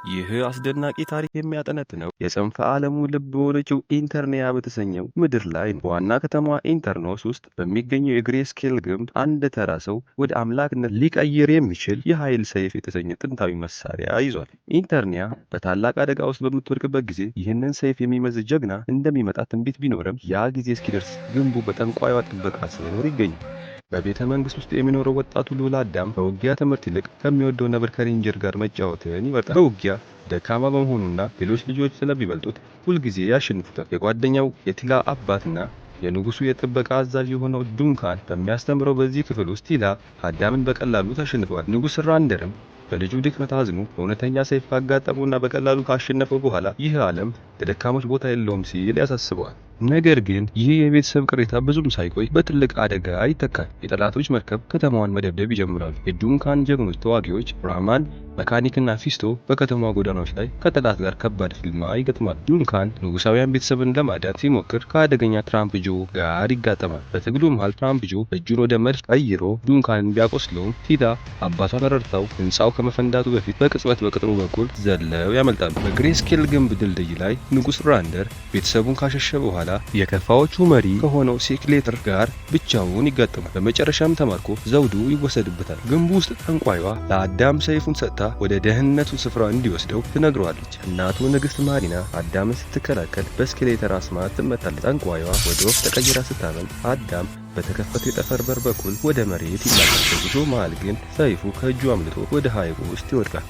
ይህ አስደናቂ ታሪክ የሚያጠነጥነው የጽንፈ ዓለሙ ልብ በሆነችው ኢንተርኒያ በተሰኘው ምድር ላይ ነው። በዋና ከተማዋ ኢንተርኖስ ውስጥ በሚገኘው የግሬስኬል ግንብ አንድ ተራ ሰው ወደ አምላክነት ሊቀይር የሚችል የኃይል ሰይፍ የተሰኘ ጥንታዊ መሳሪያ ይዟል። ኢንተርኒያ በታላቅ አደጋ ውስጥ በምትወድቅበት ጊዜ ይህንን ሰይፍ የሚመዝ ጀግና እንደሚመጣ ትንቢት ቢኖርም፣ ያ ጊዜ እስኪደርስ ግንቡ በጠንቋይዋ ጥበቃ ስር ይገኛል። በቤተ መንግስት ውስጥ የሚኖረው ወጣቱ ልዑል አዳም ከውጊያ ትምህርት ይልቅ ከሚወደው ነብር ከሬንጀር ጋር መጫወትን ይመርጣል። በውጊያ ደካማ በመሆኑና ሌሎች ልጆች ስለሚበልጡት ሁልጊዜ ያሸንፉታል። የጓደኛው የቲላ አባትና የንጉሱ የጥበቃ አዛዥ የሆነው ዱንካን በሚያስተምረው በዚህ ክፍል ውስጥ ቲላ አዳምን በቀላሉ ታሸንፈዋል። ንጉስ ራንደርም በልጁ ድክመት አዝኖ በእውነተኛ ሰይፍ ካጋጠመውና በቀላሉ ካሸነፈው በኋላ ይህ ዓለም ለደካሞች ቦታ የለውም ሲል ያሳስበዋል። ነገር ግን ይህ የቤተሰብ ቅሬታ ብዙም ሳይቆይ በትልቅ አደጋ ይተካል። የጠላቶች መርከብ ከተማዋን መደብደብ ይጀምራሉ። የዱንካን ጀግኖች ተዋጊዎች ራማን፣ መካኒክና ፊስቶ በከተማዋ ጎዳናዎች ላይ ከጠላት ጋር ከባድ ፍልሚያ ይገጥማሉ። ዱንካን ንጉሳውያን ቤተሰብን ለማዳን ሲሞክር ከአደገኛ ትራምፕ ጆ ጋር ይጋጠማል። በትግሉ መሃል ትራምፕ ጆ እጁን ወደ መድፍ ቀይሮ ዱንካንን ቢያቆስለውም፣ ቲላ አባቷን ረድታው ህንፃው ከመፈንዳቱ በፊት በቅጽበት በቅጥሩ በኩል ዘለው ያመልጣሉ። በግሬስኬል ግንብ ድልድይ ላይ ንጉስ ራንደር ቤተሰቡን ካሸሸ በኋላ የከፋዎቹ መሪ ከሆነው ሴክሌተር ጋር ብቻውን ይጋጠማል። በመጨረሻም ተማርኮ ዘውዱ ይወሰድበታል። ግንቡ ውስጥ ጠንቋይዋ ለአዳም ሰይፉን ሰጥታ ወደ ደህንነቱ ስፍራ እንዲወስደው ትነግረዋለች። እናቱ ንግስት ማሪና አዳምን ስትከላከል በስኬሌተር አስማት ትመታለች። ጠንቋይዋ ወደ ወፍ ተቀይራ ስታመልጥ አዳም በተከፈተው የጠፈር በር በኩል ወደ መሬት ይላካል። በጉዞ መሃል ግን ሰይፉ ከእጁ አምልጦ ወደ ሐይቁ ውስጥ ይወድቃል።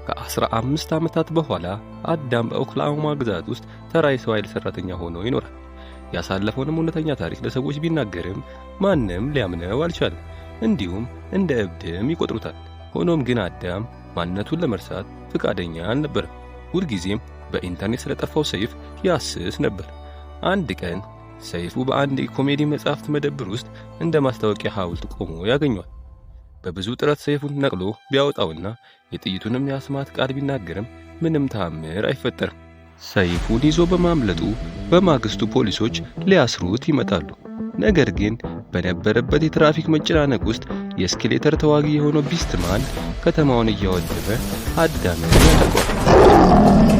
ከ15 ዓመታት በኋላ አዳም በኦክላሆማ ግዛት ውስጥ ተራ የሰው ኃይል ሰራተኛ ሆኖ ይኖራል። ያሳለፈውንም እውነተኛ ታሪክ ለሰዎች ቢናገርም ማንም ሊያምነው አልቻለም። እንዲሁም እንደ እብድም ይቆጥሩታል። ሆኖም ግን አዳም ማንነቱን ለመርሳት ፍቃደኛ አልነበረም። ሁልጊዜም በኢንተርኔት ስለጠፋው ሰይፍ ያስስ ነበር። አንድ ቀን ሰይፉ በአንድ የኮሜዲ መጽሐፍት መደብር ውስጥ እንደ ማስታወቂያ ሐውልት ቆሞ ያገኘዋል። በብዙ ጥረት ሰይፉን ነቅሎ ቢያወጣውና የጥይቱንም የአስማት ቃል ቢናገርም ምንም ተአምር አይፈጠርም። ሰይፉን ይዞ በማምለጡ በማግስቱ ፖሊሶች ሊያስሩት ይመጣሉ። ነገር ግን በነበረበት የትራፊክ መጨናነቅ ውስጥ የስኬሌተር ተዋጊ የሆነው ቢስትማን ከተማውን እያወደመ አዳምን ያጠቃዋል።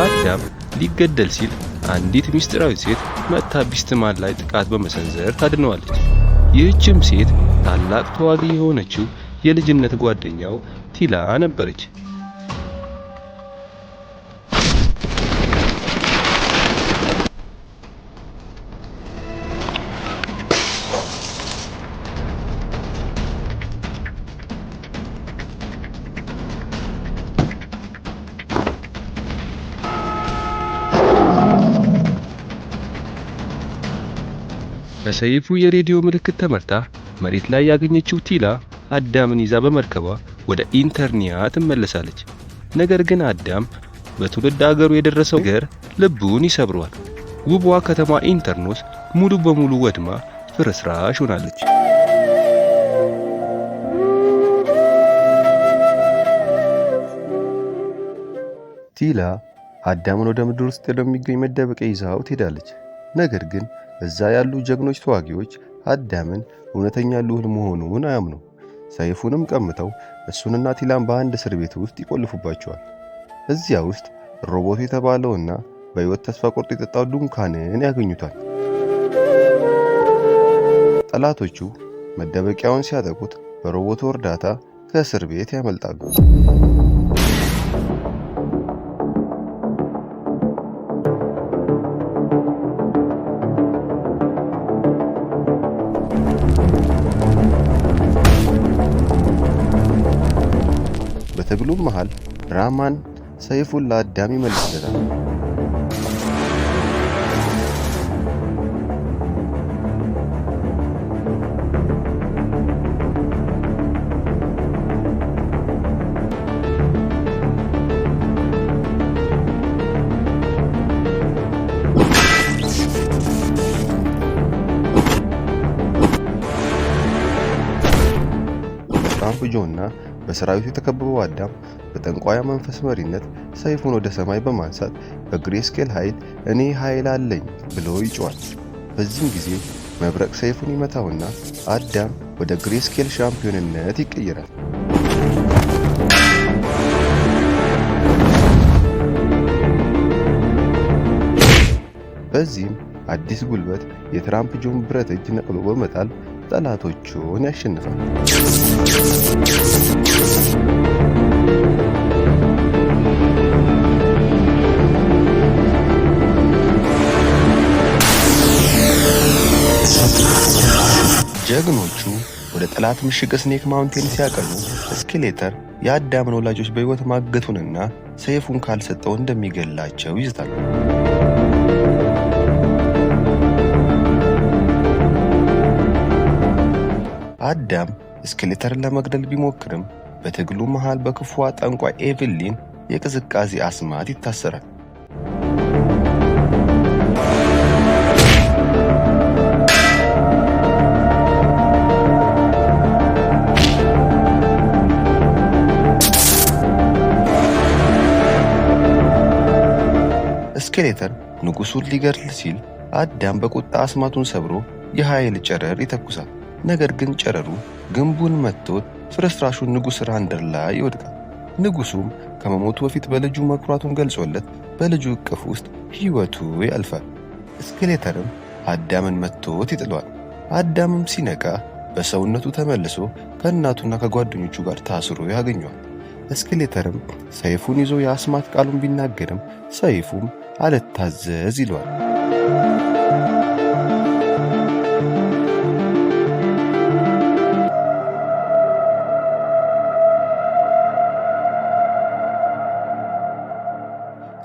አዳም ሊገደል ሲል አንዲት ምስጢራዊት ሴት መጥታ ቢስትማን ላይ ጥቃት በመሰንዘር ታድነዋለች። ይህችም ሴት ታላቅ ተዋጊ የሆነችው የልጅነት ጓደኛው ቲላ ነበረች። በሰይፉ የሬዲዮ ምልክት ተመርታ መሬት ላይ ያገኘችው ቲላ አዳምን ይዛ በመርከቧ ወደ ኢንተርኒያ ትመለሳለች። ነገር ግን አዳም በትውልድ አገሩ የደረሰው ነገር ልቡን ይሰብረዋል። ውቧ ከተማ ኢንተርኖስ ሙሉ በሙሉ ወድማ ፍርስራሽ ሆናለች። ቲላ አዳምን ወደ ምድር ውስጥ ወደሚገኝ መደበቂያ ይዛው ትሄዳለች። ነገር ግን እዛ ያሉ ጀግኖች ተዋጊዎች አዳምን እውነተኛ ልዑል መሆኑን አያምኑም። ሰይፉንም ቀምተው እሱንና ቲላን በአንድ እስር ቤት ውስጥ ይቆልፉባቸዋል። እዚያ ውስጥ ሮቦት የተባለውና በሕይወት ተስፋ ቆርጦ የጠጣው ዱንካንን ያገኙታል። ጠላቶቹ መደበቂያውን ሲያጠቁት በሮቦቱ እርዳታ ከእስር ቤት ያመልጣሉ። በትግሉም መሃል ራማን ሰይፉን ለአዳም ይመልስለታል። በትራምፕ ጆ እና በሰራዊቱ የተከበበው አዳም በጠንቋያ መንፈስ መሪነት ሰይፉን ወደ ሰማይ በማንሳት በግሬስኬል ኃይል እኔ ኃይል አለኝ ብሎ ይጮኻል። በዚህም ጊዜ መብረቅ ሰይፉን ይመታውና አዳም ወደ ግሬስኬል ሻምፒዮንነት ይቀየራል። በዚህም አዲስ ጉልበት የትራምፕ ጆን ብረት እጅ ነቅሎ በመጣል ጠላቶቹን ያሸንፋል። ጀግኖቹ ወደ ጠላት ምሽግ ስኔክ ማውንቴን ሲያቀኑ ስኬሌተር የአዳምን ወላጆች በሕይወት ማገቱንና ሰይፉን ካልሰጠው እንደሚገላቸው ይዝታል። አዳም ስኬሌተርን ለመግደል ቢሞክርም በትግሉ መሃል በክፉዋ ጠንቋይ ኤቭሊን የቅዝቃዜ አስማት ይታሰራል። ስኬሌተር ንጉሱን ሊገድል ሲል አዳም በቁጣ አስማቱን ሰብሮ የኃይል ጨረር ይተኩሳል። ነገር ግን ጨረሩ ግንቡን መትቶት ፍርስራሹን ንጉሥ ራንደር ላይ ይወድቃል። ንጉሱም ከመሞቱ በፊት በልጁ መኩራቱን ገልጾለት በልጁ እቅፍ ውስጥ ሕይወቱ ያልፋል። ስኬሌተርም አዳምን መትቶት ይጥለዋል። አዳምም ሲነቃ በሰውነቱ ተመልሶ ከእናቱና ከጓደኞቹ ጋር ታስሮ ያገኘዋል። ስኬሌተርም ሰይፉን ይዞ የአስማት ቃሉን ቢናገርም ሰይፉም አልታዘዝ ይለዋል።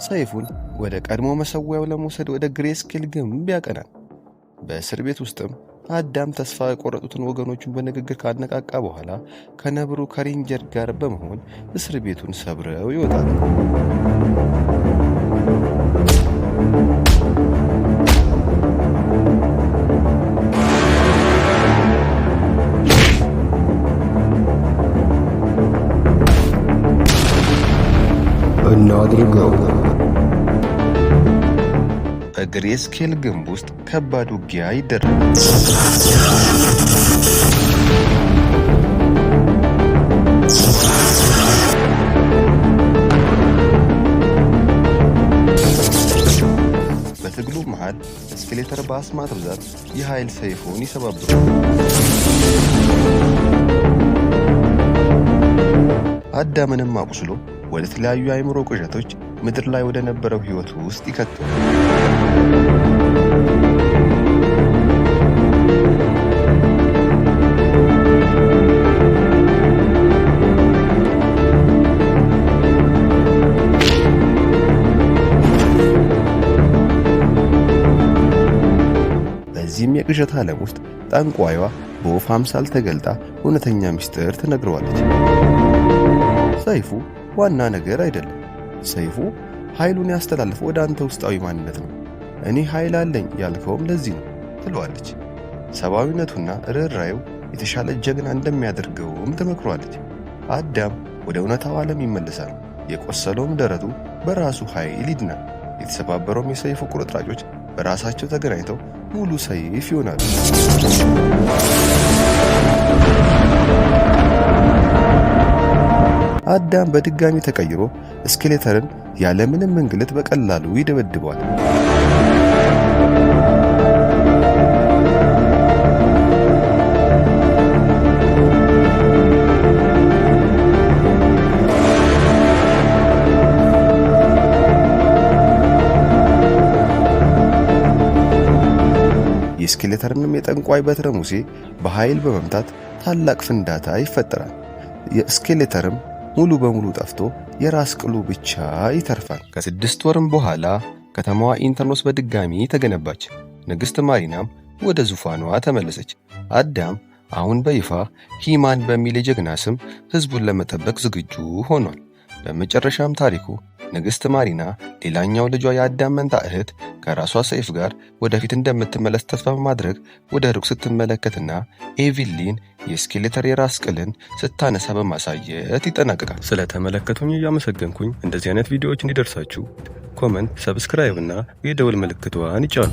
ሰይፉን ወደ ቀድሞ መሰዊያው ለመውሰድ ወደ ግሬስኬል ግንብ ያቀናል። በእስር ቤት ውስጥም አዳም ተስፋ የቆረጡትን ወገኖቹን በንግግር ካነቃቃ በኋላ ከነብሩ ከሬንጀር ጋር በመሆን እስር ቤቱን ሰብረው ይወጣሉ። እናድርገው። በግሬስኬል ግንብ ውስጥ ከባድ ውጊያ ይደረጋል። በትግሉ መሃል ስኬሌተር በአስማት ብዛት የኃይል ሰይፉን ይሰባብራል። አዳምንም አቁስሎ ወደ ተለያዩ የአእምሮ ቅዠቶች ምድር ላይ ወደ ነበረው ሕይወት ውስጥ ይከተዋል። በዚህም የቅዠት ዓለም ውስጥ ጠንቋይዋ በወፍ አምሳል ተገልጣ እውነተኛ ምስጢር ትነግረዋለች። ሰይፉ ዋና ነገር አይደለም። ሰይፉ ኃይሉን ያስተላልፈው ወደ አንተ ውስጣዊ ማንነት ነው። እኔ ኃይል አለኝ ያልከውም ለዚህ ነው ትለዋለች። ሰብአዊነቱና ርኅራኄው የተሻለ ጀግና እንደሚያደርገውም ትመክሯለች። አዳም ወደ እውነታው ዓለም ይመለሳል። የቆሰለውም ደረቱ በራሱ ኃይል ይድናል። የተሰባበረውም የሰይፉ ቁርጥራጮች በራሳቸው ተገናኝተው ሙሉ ሰይፍ ይሆናሉ። አዳም በድጋሚ ተቀይሮ ስኬሌተርን ያለምንም እንግልት በቀላሉ ይደበድበዋል። የስኬሌተርንም የጠንቋይ በትረ ሙሴ በኃይል በመምታት ታላቅ ፍንዳታ ይፈጠራል። የስኬሌተርም ሙሉ በሙሉ ጠፍቶ የራስ ቅሉ ብቻ ይተርፋል። ከ6 ወርም በኋላ ከተማዋ ኢንተርኖስ በድጋሚ ተገነባች። ንግሥት ማሪናም ወደ ዙፋኗ ተመለሰች። አዳም አሁን በይፋ ሂማን በሚል የጀግና ስም ሕዝቡን ለመጠበቅ ዝግጁ ሆኗል። በመጨረሻም ታሪኩ ንግሥት ማሪና ሌላኛው ልጇ የአዳም መንታ እህት ከራሷ ሰይፍ ጋር ወደፊት እንደምትመለስ ተስፋ በማድረግ ወደ ሩቅ ስትመለከትና ኤቪሊን የስኬሌተር የራስ ቅልን ስታነሳ በማሳየት ይጠናቀቃል። ስለተመለከቱኝ እያመሰገንኩኝ እንደዚህ አይነት ቪዲዮዎች እንዲደርሳችሁ comment፣ subscribe እና የደወል ምልክቷን ይጫኑ።